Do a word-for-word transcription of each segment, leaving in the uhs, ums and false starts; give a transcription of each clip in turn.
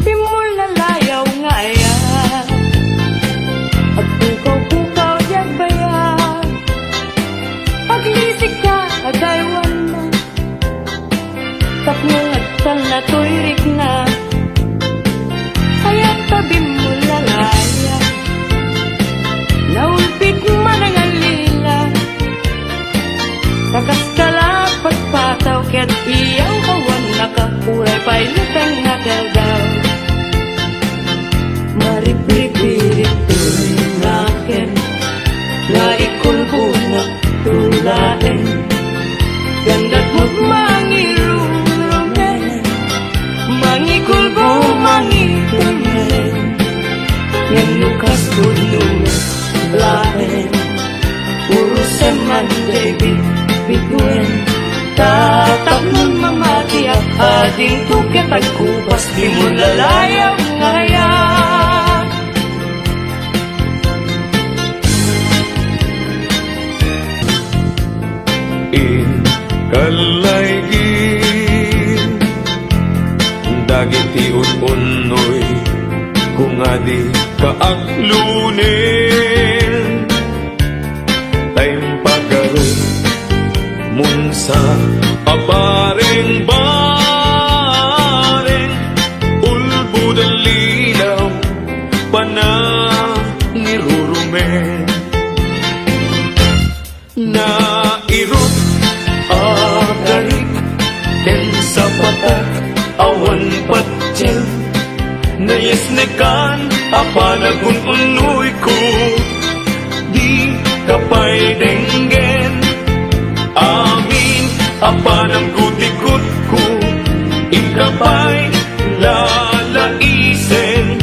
Bimmol nalayaw nga ayat, agpukaw-pukaw diay bayag. Aglisik ka, agaywanna, tapno agtalna toy rikna. Ayat ta bimmol nalayaw, naulpit manangalila. Ta kas ka la patpataw ket iyawkawannaka, uray pay luteng nga daw. Maripripirituy ngakem, nga ikulbongak tulaen. Dandagmok mangirurumen, mangikulbo, mangitumen. Ngem no kas pudno laeng, urusem man diay bit-, bituen. Ta tapno mamatiak, adingto ket agkupas, bimmol nalayaw nga ayat. Inkallaygi dagiti un-unnoy, kung adi kaaklunen, ta impagarup mo sa a bareng-bareng, ulbod a lilaw, panangirurumen. Nairut a karik ken sapatak, awan patien, nayesnekan a panagun-unnoyko. Dika pay denggen, amin a pananggutikutko, inka pay lalaisen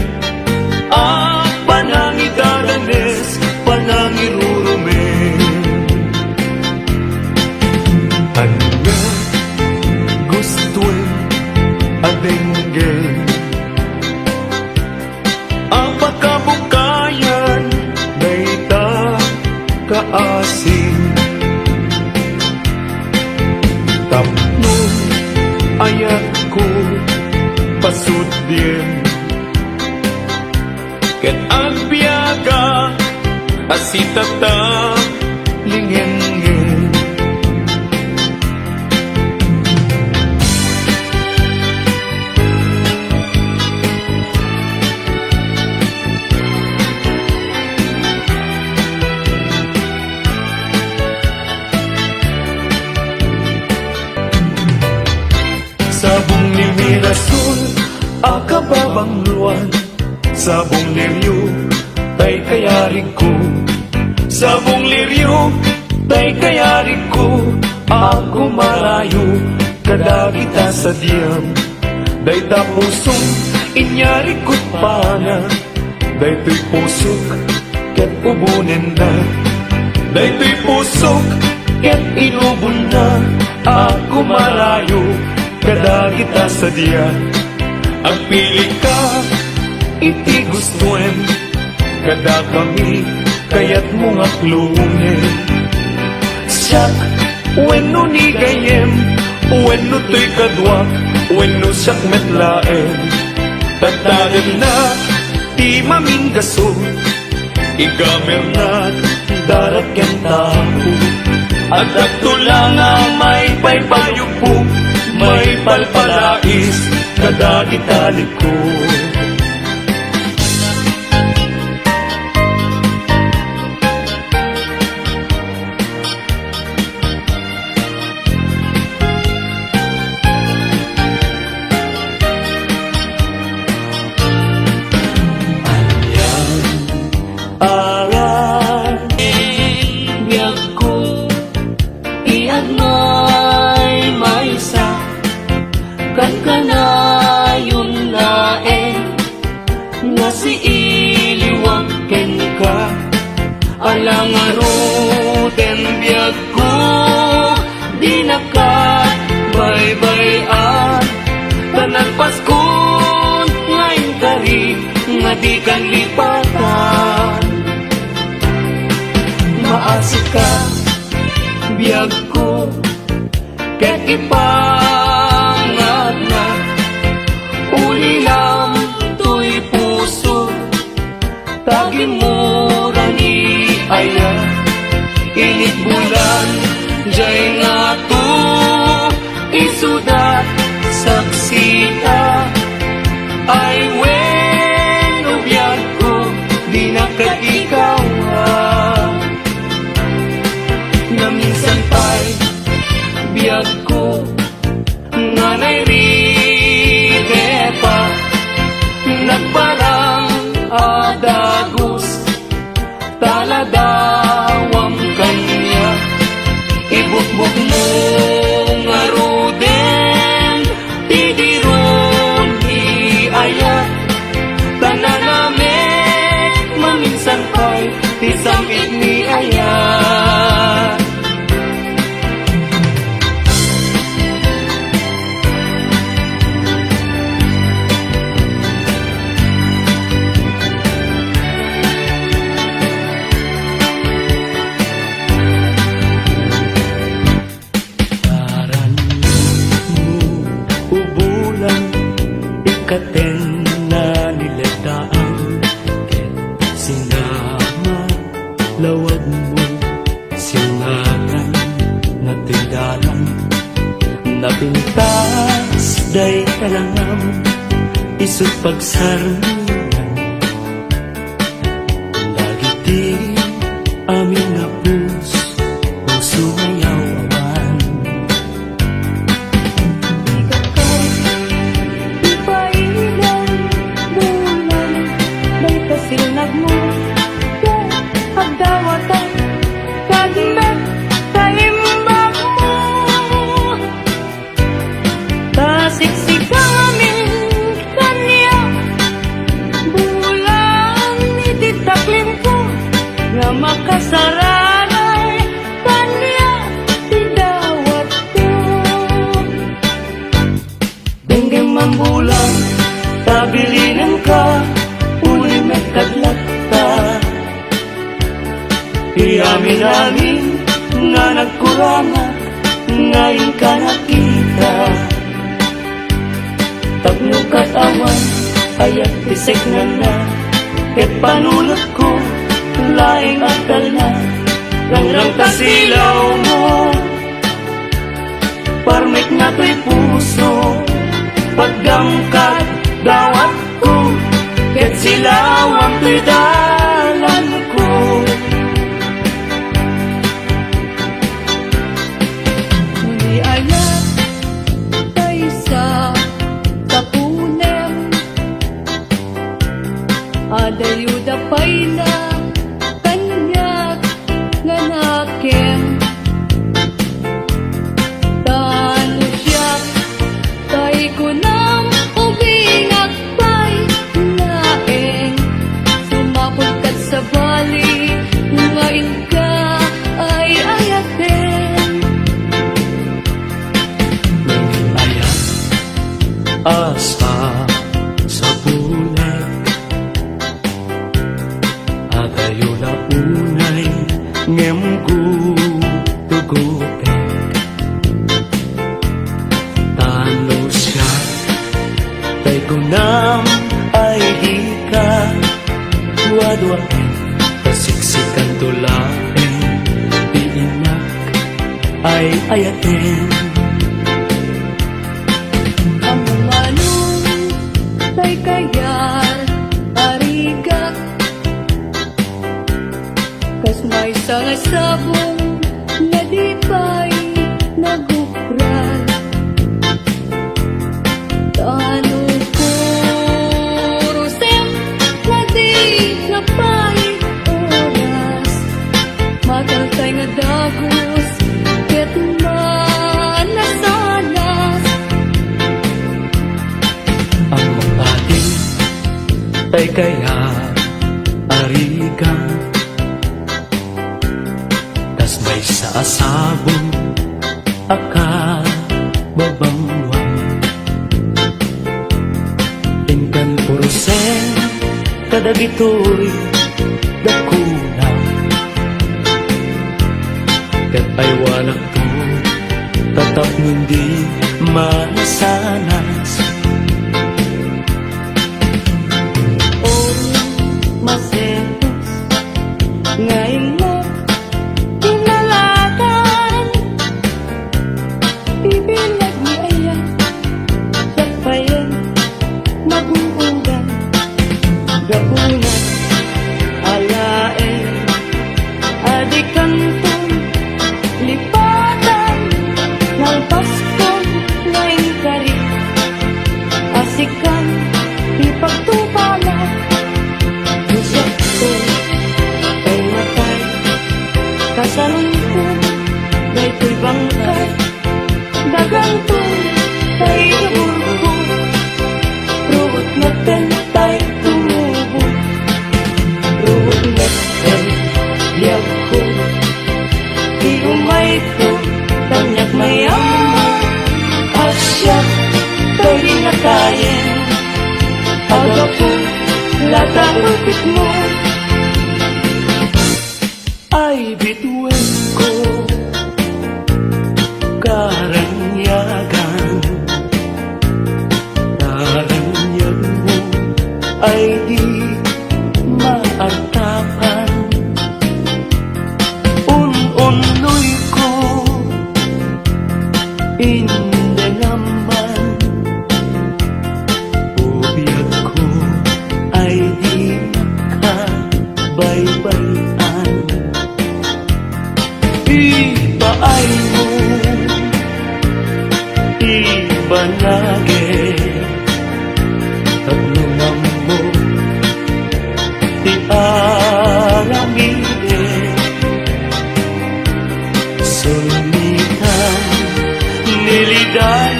a panangidadanes, panangirurumen. Ania gustoen a denggen? A pakabukayan dayta kaasi, tapno ayatko pasudien ket agbiaga a sitata lingengen. Sabong ni Mirasol a kababangloan, sabong lirio tay kayarigko, sabong lirio tay kayarigko, a gumarayo kadagita sadiam. Dayta pusong inyarigko't pana, daytoy pusok ket ubonenna. Daytoy pusok ket inubonna a gumarayo kadagita sadia. Agpilika iti gustoem, kadakami kayatmo nga aklunen. Siak wenno ni gayyem, wenno toy kaduak, wenno siak met laeng. Tatadennak ti maminggaso, igamernak darak ken tao. Addakto la nga maipaypayuppo, maipalpalais kadagita likod. Anian, aran, biagko, ti agmaymaysa, kankanayon laeng nga siiliwak kenka. Ala ngaruden biagko, dinaka baybay-an, ta nagpaskon nga inkari nga dikan lipatan. Maasika, biagko, Ket ipangatna, ulilam toy puso, ta gimmuran ni aya. Init bulan, jay ngato, isudat saksita. Ay wenno biagko, dinak ket ikaw, ah. Naminsan pay biagko, nganay ridepa, nagbarang a dagus, ta ladawam kaniak. Ibukbokmo ngaruden ti diron ni aya, ta nanamek maminsan pay ti sam-it ni aya. Aran mo, ubulan, ikkaten na ni letdaan, ket sinama lawag mo, siungatan na ti dalan. Napintas day talangam, isut pagsarmingan. Dagiti amin a pus-, puso nga yaw-awan. Di ka kay ipailan, bulan, dayta silnag mo, ket agdawatan, kadmek, kaimbag mo. Ta siksikamin kaniak, bulan iti taklimko, nga makasaranay kaniak ti dawatko. Denggem man bulan, ta bilinenka, ulimek kad latta. Ti amin-amin nga nagkurangak nga inka nakita. Tapno kat-awan, ayat ti seknanna, ket panunotko, laeng agtalna, rangrang ta silawmo. Parmekna toy puso, pagdamkat dawatko, ket silawam toy dalanko. Ni ayat, kaysa, tapunem, adayo da payna, kaniak, nga nakem. Ta no siak, tay kunam, ubingak pay laeng. Sumapul kad sabali, nga inka ay ayaten. Ayat, asa, sapulek. Adayo la unay ngem gutugutek. Ta no siak, tay kunam ay dika duaduaen, ta siksikanto laeng ti innak ay ayaten. Ammom manen tay kayat a rigak, kas maysa nga sabong nga di pay nagukran. Ta no purosem nga di napay oras, mataltay nga dagus ket manasanas. Ammom manen tay kayat a rigak, kas maysa a sabong a kababangwan. Inkan purosem kadagitoy dakuna, ket aywanakto Tapno di masanas. Oh, maselos nga immo kinalakan. Bibileg mo aya, ket payen maguudan. Gapuna alaen a dikanton lipatan, nalpaskon nga inkari a sikan ti pagtupana. No siakto tay matay, kasaronko daytoy bangkay. Daganto tay iburko, ruot metten tay tumubo. Ruot metten biagko, ti umayko, kaniak mayammo a siak tay dinatayen. Agapu la ta ulpitmo. Ay, bituenko, karaniagan, karaniagmo ay di maartapan. Un-unnoyko, indengam man, o biagko ay di makabaybay-an. Ipaaymo, ibanagek, tapno ammo ti aramidek. Sulmitan, niliday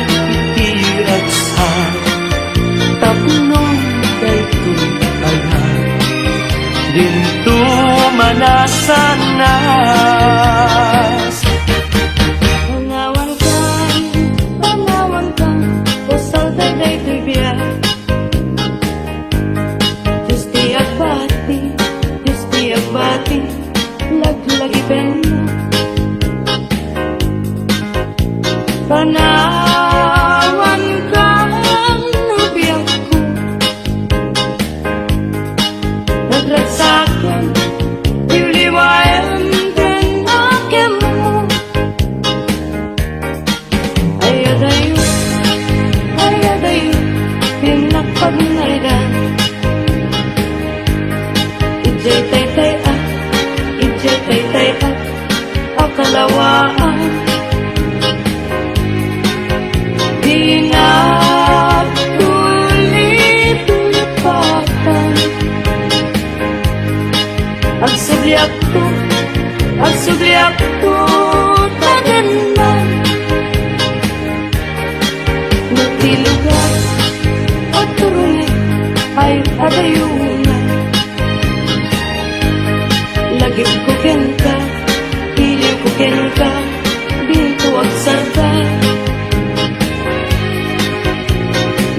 ti ragsak, tapno daytoy aya dinto manasanas. Panawanka, panawanka, o salda daytoy biag. Dios ti agbati, Dios ti agbati, laglagipenna. Panawanka no biagko, nagragsaken ti uliwaem ken akemmo. Ay adayo, ay adayo, ti nakpagnaedan. Idiay taytay-ak, idiay taytay-ak a kalawaan. Di nagtulitulipatan. Agsubliakto, agsubliakto, taganna. No ti lugar a turunget ay adayona. Lagipko kenka, iliwko kenka, dinto agsarta.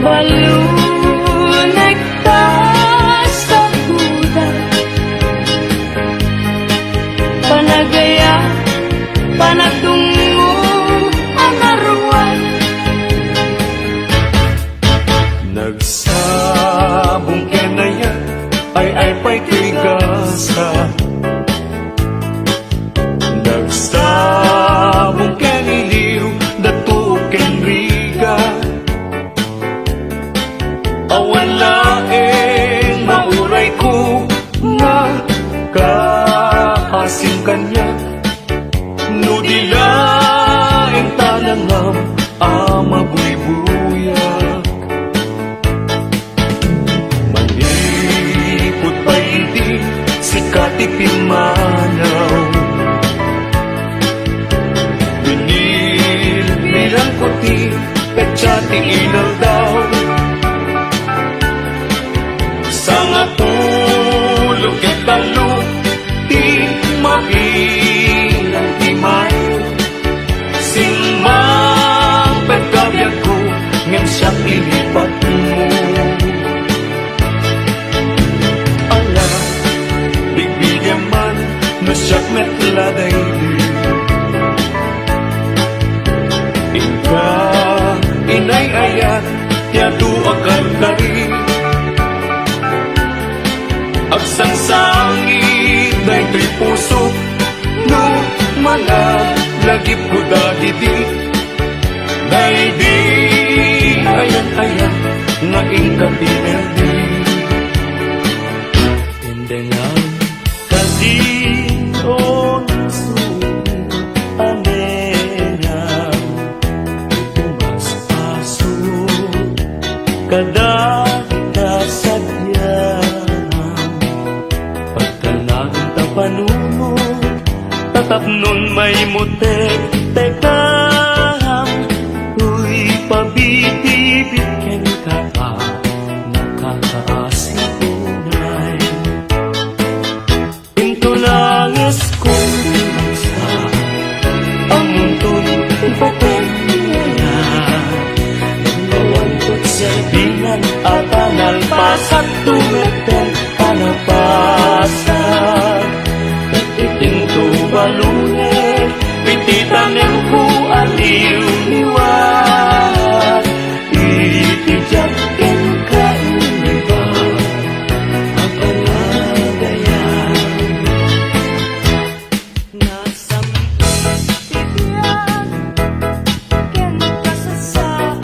Balunek ta saguda. Panagaya, panagdungngo a naruay. Nagsabong ken ayat, ay-ay pay ti gasa. Nagsabong ken iliw, dato ken rigat. Awan laeng maurayko nga kaasim kaniak. No di laeng tanangam a mabuybuyak. Manipud pay idi sika ti pimmanaw, binilbilanko ti petsa ti inaldaw. Sangapulo ket tallo ti mabilang ti Mayo. Simmangpet ti biagko ngem siak ti lipatmo. Ala, bigbigam man no siak met la daydi. Agsangsangit daytoy pusok no managipko dagiti daydi ayan-ayan nga inka pinerdi. Indengam, kasin-o nasuli a meram, pumas-aso kadagita sadiam. Pagkanagta panunot, tatapnon maimutek tekam, uy, pabitibit kenka a nakakaasi unay. Intulanges kong binasa, amunton ipateng niya. Awan put serbinan a panalpasat tumetten a napasat. Itinto balunek, iti tanem ko aliw liwat. Iti diak kenka inibag a panagayam. Nasam-it ti biag ken kasasaan.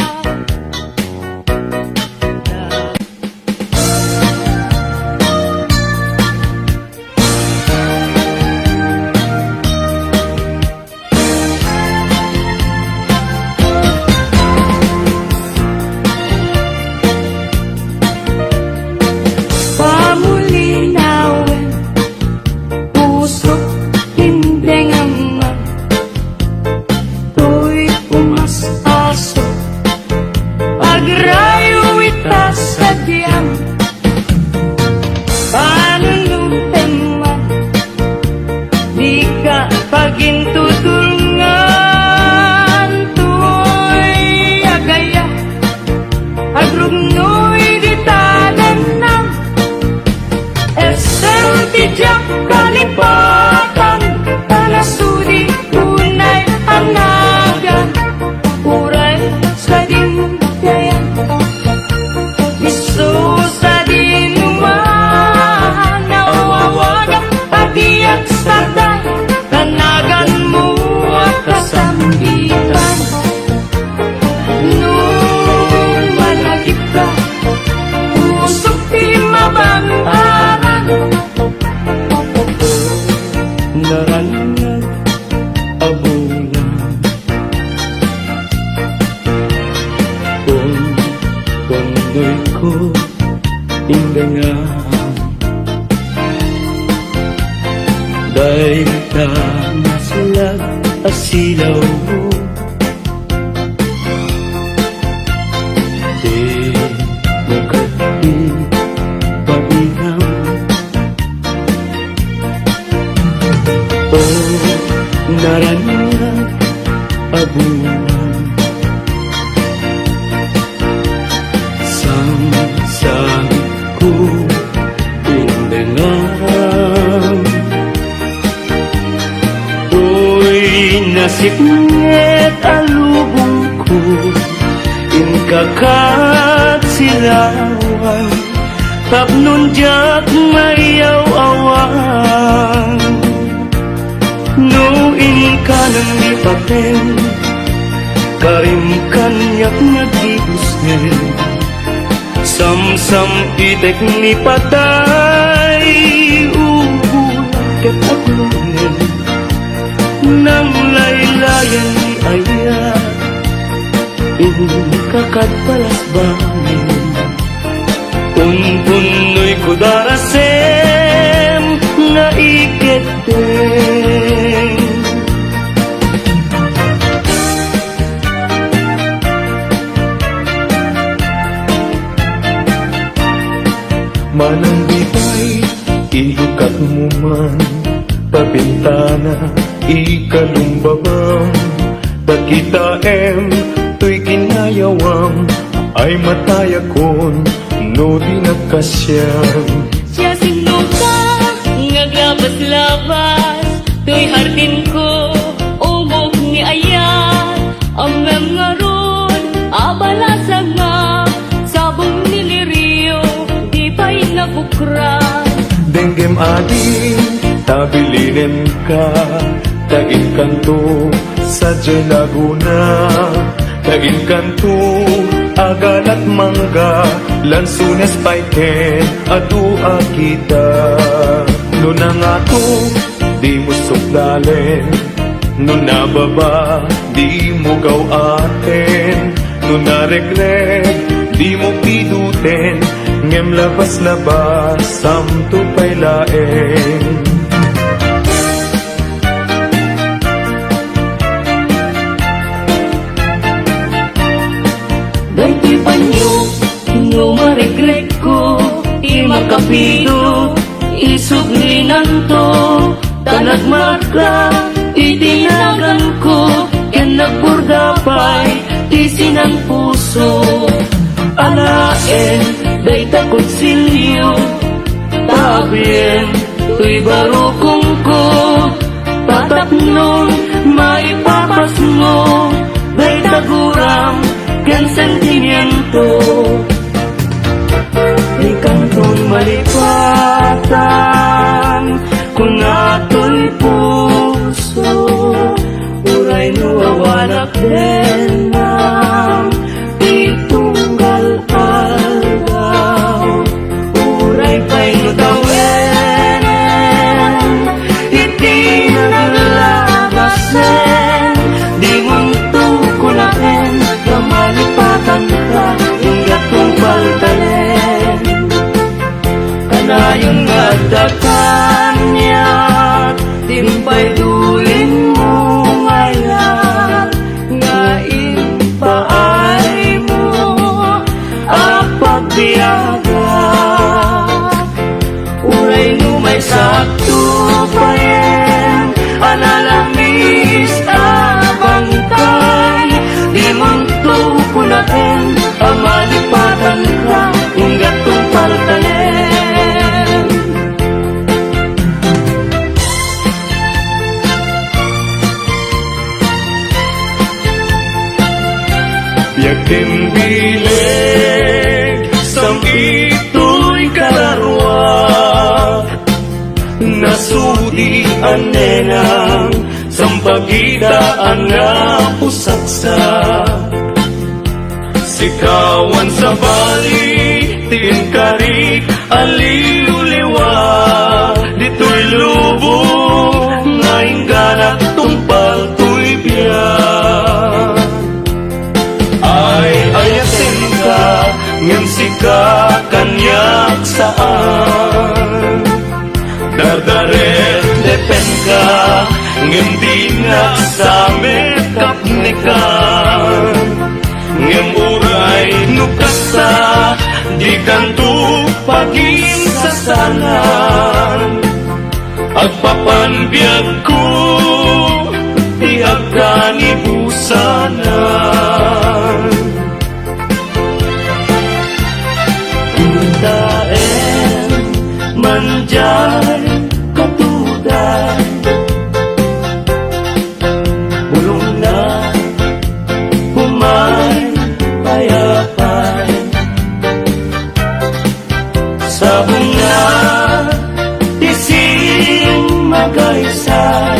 Pamulinawen, pusok, indengam, toy umas-aso, agrayo ita sadiam. Panunutem man, dika pagintutulngan, toy agaya, agrugnoy dita dennam. Essel ti diak kalipatan, ta nasudi unay a nagan. Uray sadin dayan, isu sadin man, awawagam a diak sarday, ta naganmo a kasambitan. No managipka, pusok ti mabang-aran. Naraniag a bulan. Kun, kun, kunnoyko, indengam. Dayta nasalag a silawmo. Dimo ket ipabigham. O naraniag a bulan, sangsangitko indengam. Uy, nasipnget a lubongko, inka ket silawan, tapno diak maiyaw-awan. No inkanem ni pateng, karim kaniak nagdigusen. Samsam-itek ni patay, ubulan ket aglungen. Nanglaylayan ni ayat, inka ket balasbangen. Unpunnoyko darasem nga ikeddeng. Manang bitay, idukatmo man, ta bintana ikalumbabam, ta kitaem toy kinayawam, ay matayakon no di nagkasiam. Siasinoka nga aglabaslabas toy hardinko, umok ni ayat, ammem ngarud a balasangam, sabong ni lirio, di pay nabukra. Adi, ta bilinemka, ta inkanto sadiay Laguna, ta inkanto agalat mangga, lansones pay ken adu a kita. No nangato, dimo sukdalen, no nababa, dimo gaw-aten, no naregreg, dimo piduten, ngem labas-labas, samto pay laeng. Daytoy panyo, no maregregko, ti makapido, isublinanto, ta nagmatka iti naganko, ken nagburda pay ti sinangpuso. Alaen dayta konsilio, ta aguyen toy barukongko, ta tapnon maipapasmo dayta guram ken sentimiento. Inkanton malipatan, kuna toy puso, uray no awanak denang ti tunggal aldaw, uray pay no tawenen iti naglabasen, dimonto kunaen nga malipatanka, inggaton paltanen. Kanayon nga adda kaniak, ti impay dulinmo nga ayat, nga impaaymo a pagbiagak. Uray no maysakto payen a nalamis a bangkay, dimonto kunaen a malipatanka, inggaton paltanen. Biag ken bileg, sam-itoy kararua, nasudi a nenang, sampagita a napusaksa. Sikawan sabali ti inkarik a liwliwa, ditoy lubong nga ingganak tungpal toy biag. Ay-ayatenka, ngem sika kaniak saan. Dardaretdepenka, ngem dinak sa met kapnekan. Ngem uray no kasta, dikanto paginsasanan. Agpapan biagko ti agkanibusanan. Taen man diay katuday, bulongna, umay, payapay. Sabongna ti simmagaysay,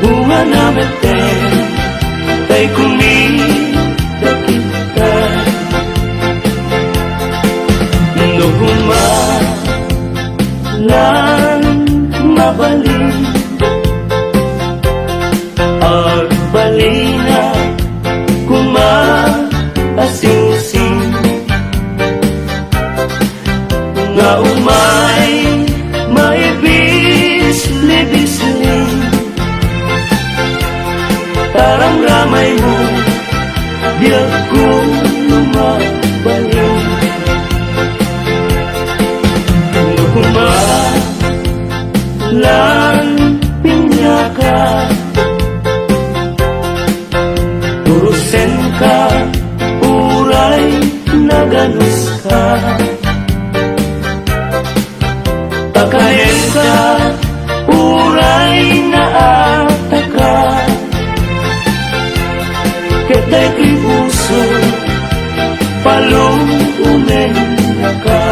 bungana metten tay kumidakitay. No koma lan mabalin, agbalina koma a singsing. Nga umay maibislibisling, taramramaymo, biagko no mabalin. No koma lan pinyaka, turusenka, uray naganuska. Pakayenka, uray naataka. Ket daytoy puso, palumennaka.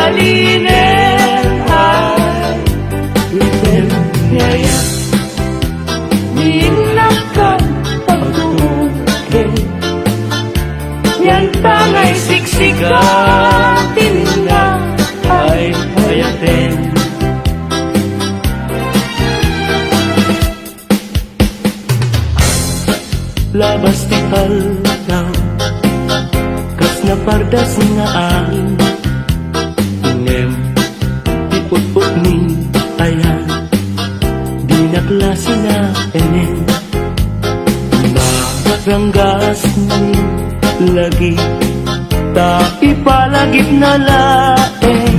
Alinen ay item yaya, ninakkan pagtuken, yan tangay siksika, tinna ay ayaten. Labas ti aldaw, kas napardas nga angin, ngem ti putput ni ayan, dinak la sinaenen. Maranggas ni lagi, ta ipalagipna laeng,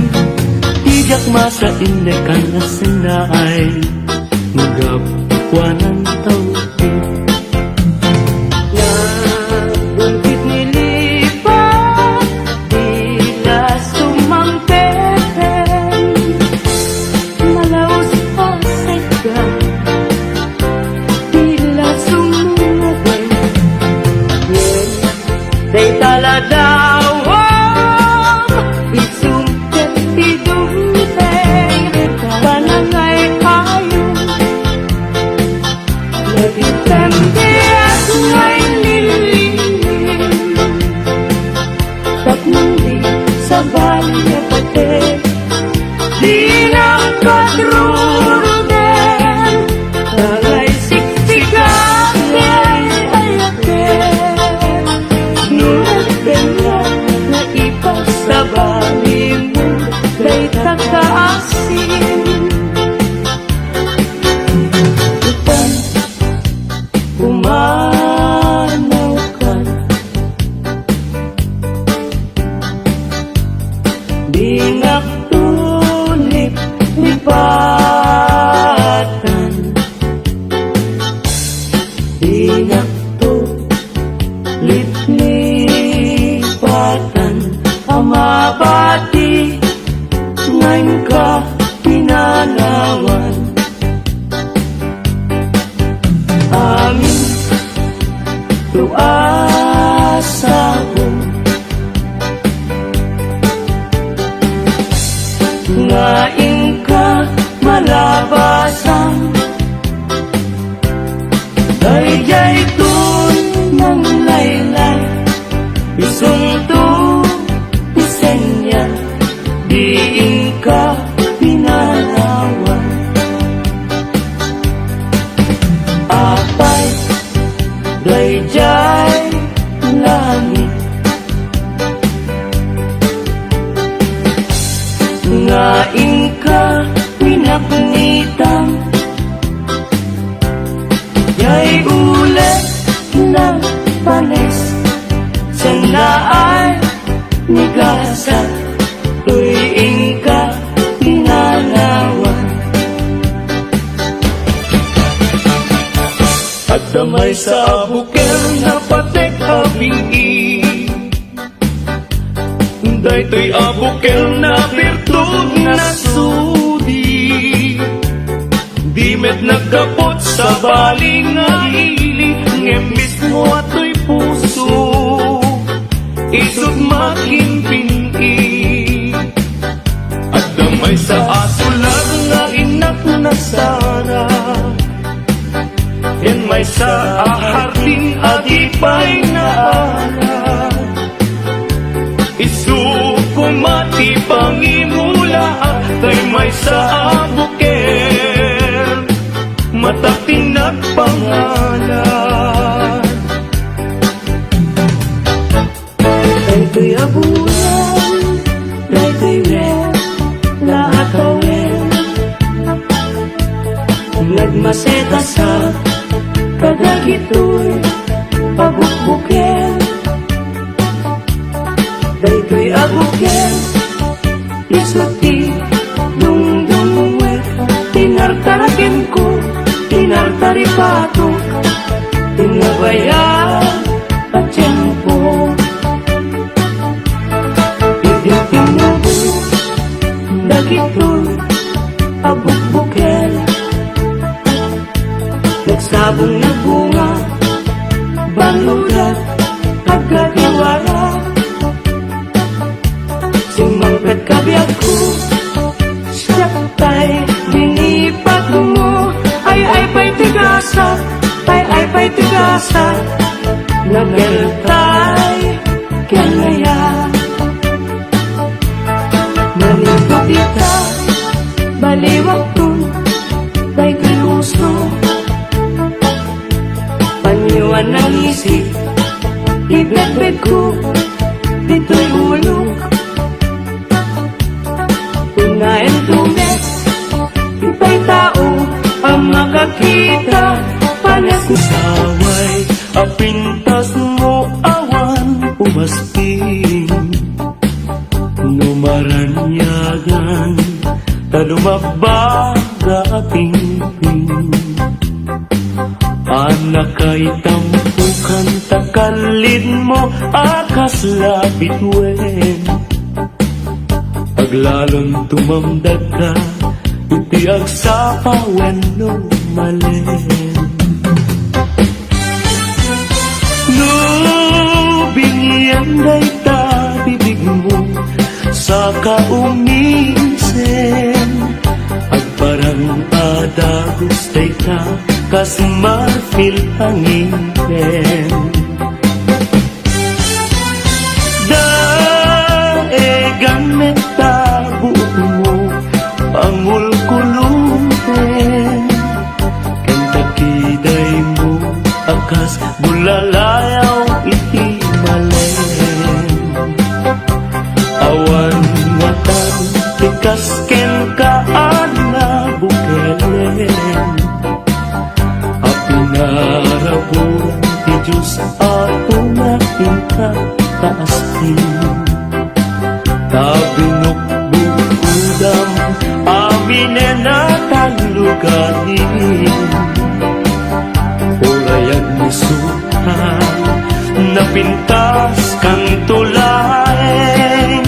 diak masainnekan a sinaay. Gapuanan tawti. Nagbungkit ni lipa, dina sumangpeten. Malaus a sekka, dina sumungeden. Dayta la dawam, isungket ti dumteng, panangay ayo. Nagiteng ti asngay lili, tapno di sabali a pate. Dinak katruruden, tangay siksika ti ay-ayaten. No nagbennak nga ipasabalimo dayta kaasin. Itan, pumanawkan. Dingak tulip lipatan. Dingak tulip lipatan. A mabati nga inka pinanawan. Amin to a sao nga inka malabasan. Daydiay ton nanglaylay, isunto ti senyal, di inka pinanawan. Apay, daydiay langit nga inka pinaknitan. Jay uli nagpanes, saan naay ni gasat, toy inka pinanawan. Adda maysa a bukel napatek a bing-i. Daytoy a bukel napertug nasudi. Di met nagkapot sabali nga ili, ngem mismo a toy puso, isut makin bing-i. Adda maysa a sulag nga innak nasara. Ken maysa a hardin a di pay naala. Isu koma ti pangimulaak, tay maysa a bukel, matak ti nagpangalan. Daytoy a bulan, daytoy met la a tawen, nagmaseta sa kadagitoy a bukbuken. Daytoy a bukel, isu ti dumdumwek, tinartarakenko, tinartaripatok, ti nabayag a tiempo. Idi tinubo dagitoy a bukbukel, nagsabong nagbunga, baludat, agadiwara. Simmangpetka biagko, Sa nagartay ken aya. Nalingkod ita, baliwakton, bay ken usto. Paniwan nangisi, ibetbetko, ditoy ulok. Unaen tumet, itay tao a makakita, panas. Saway a pintas mo awan umasting. No maraniagan, ta lumabbaga a pingping. Anakay tampukan ta kallidmo a kasla bituen. Aglalon tumamdagka iti agsapa wenno malen. No binien dayta bibigmo, saka umisen, agparang a dagus dayta kas marfil a ngipen. Daegan met ta buokmo, pangulkuloten, ken ta kidaymo a kas bulalayaw iti malen. Awan ngatan ti kas kenka a nabukelen. A pinaraburan ti Dios a umatingka kaasti. Ta binukbukudam aminen a talluganim. Uray agmisuka, napintas kanto laeng.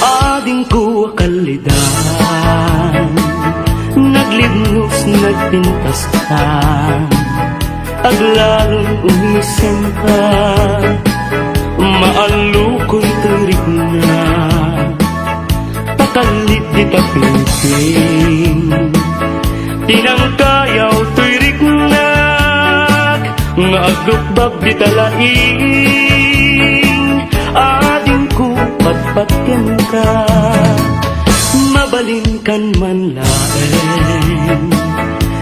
Adingko a kallidan, naglibnos, nagpintas ka, aglalon umisenka, maallukoy ti rikna, pakallid dita pingping, tinangkayaw toy riknak, nga agrukbab dita laing, adingko patpatkenka, mabalinkan man laeng,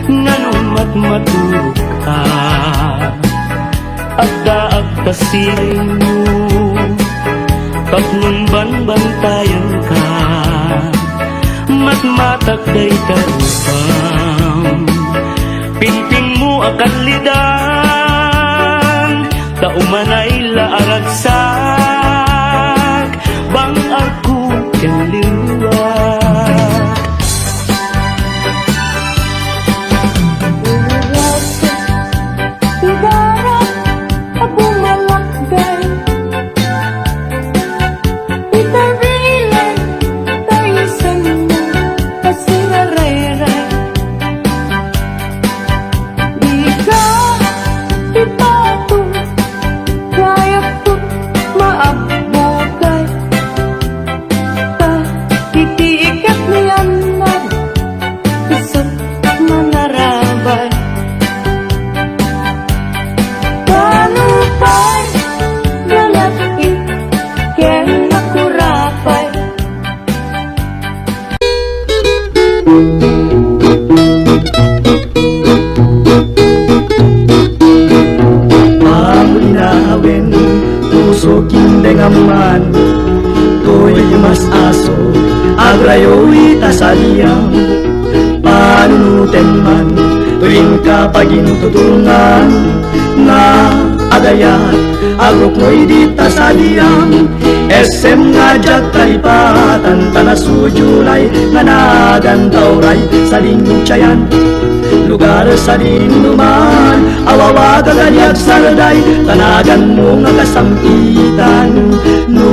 nga no matmaturogka, addaak ta silenyo, tapno banbantayanka, matmatak dayta rupam, pingpingmo a kallidan, ta umanay la a ragsak, bang-agko ken liwak. Ibarat a bumalakday, itarilen ta isenmo a sirarayray. Dika ipatong, kayatko maabbokay. Ta iti ikat ni Annad, isu manarabay. Kalupay, lalaki, ken nakurapay. Pamulinawen, puso, kindengamman, toy mas-aso, agrayo ita sadiam, panunotem man, toy inka pagintutunan, nga agayat, agruknoy dita sadiam, essem nga diak kalipatan, ta nasudionay nga nagan ta uray sadin tiayan. Lugar sadin numan, awawaga nga di agsarday, ta naganmo nga kasampitan. No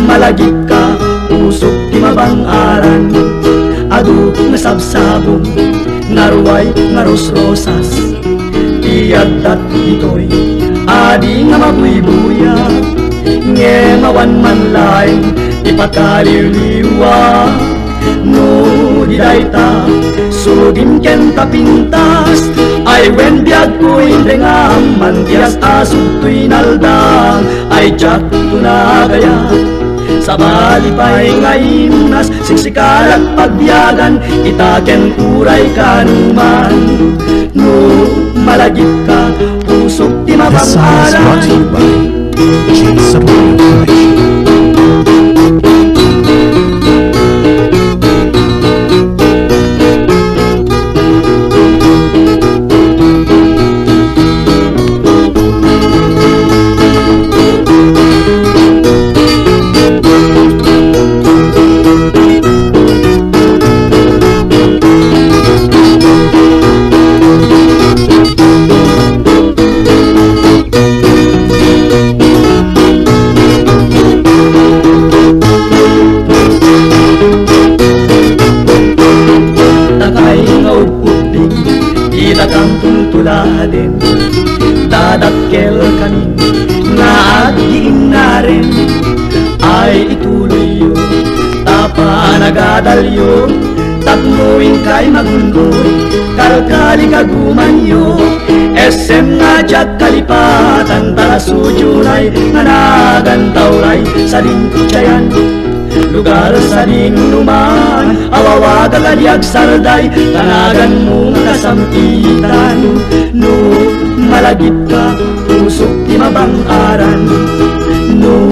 malagipka, pusok ti mabang-aran, adu nga sabsabong, nga ruay nga rosrosas. Ti adda ditoy, adi nga mabuybuya, ngem awan man laeng ti pakaliliwa. No di dayta, sudim ken ta pintas, ay wen biagko indengam, mantias a sugtoy naldang, ay diak to nagayat. Sabali pay nga imnas, siksikalak pagbiagan, ita ken uray kanuman. No malagipka, pusok ti This song is brought to you mabang-aran. By J Samuel Production. Dakay nga ugpubbing, dita kam tuntuladen. Dadakkel kami nga aggiinnaren. Ay ituloyyo, ta panagadalyo, tapno inkay magun-oy, kalkali kagumanyo. Essem nga diak kalipatan, ta sudionay nga nagantawlay, sading kutiayan, lugar sading numan, awawagak a di agsarday, ta naganmo nga kasampitan. No malagipka, pusok ti mabang-aran. No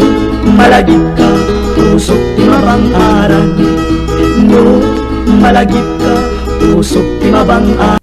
malagipka, pusok ti mabang-aran. No malagipka, pusok ti mabang-aran.